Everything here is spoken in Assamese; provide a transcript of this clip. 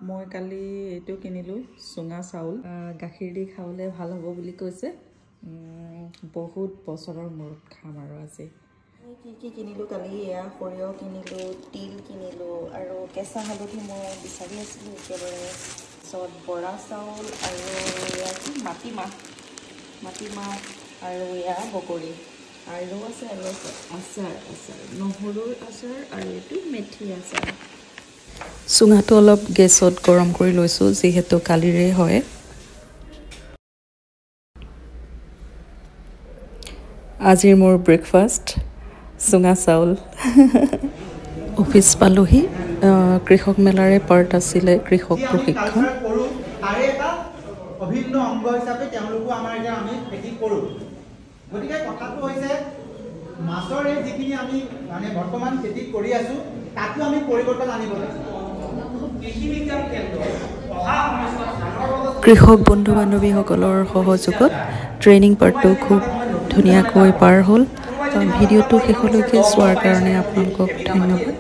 মই কালি এইটো কিনিলোঁ, চুঙা চাউল, গাখীৰ দি খাবলৈ ভাল হ'ব বুলি কৈছে। বহুত বছৰৰ মূৰত খাম আৰু আজি। কি কি কিনিলোঁ কালি? এয়া সৰিয়হ কিনিলোঁ, তিল কিনিলোঁ আৰু কেঁচা হালধি মই বিচাৰি আছিলোঁ একেবাৰে। তাৰপিছত বৰা চাউল আৰু এয়া কি মাটিমাহ, মাটিমাহ আৰু এয়া বগৰী আৰু আছে আৰু আছে আচাৰ, আচাৰ নহৰুৰ আচাৰ আৰু এইটো মেথি আচাৰ। চুঙাটো অলপ গেছত গৰম কৰি লৈছোঁ, যিহেতু কালিৰে হয়। আজিৰ মোৰ ব্ৰেকফাষ্ট চুঙা চাউল। অফিচ পালোহি। কৃষক মেলাৰে পাৰ্ট আছিলে কৃষক প্ৰশিক্ষণ। তাৰে এটা অভিন্ন অংগ হিচাপে তেওঁলোকো আমাৰ এতিয়া আমি খেতি কৰোঁ। গতিকে কথাটো হৈছে, মাছৰ এই যিখিনি আমি মানে বৰ্তমান খেতি কৰি আছোঁ, তাতো আমি পৰিৱৰ্তন আনিব লাগিব। কৃষক বন্ধু বান্ধৱীসকলৰ সহযোগত ট্ৰেইনিং পাৰ্টটো খুব ধুনীয়াকৈ পাৰ হ'ল। ভিডিঅ'টো শেষলৈকে চোৱাৰ কাৰণে আপোনালোকক ধন্যবাদ।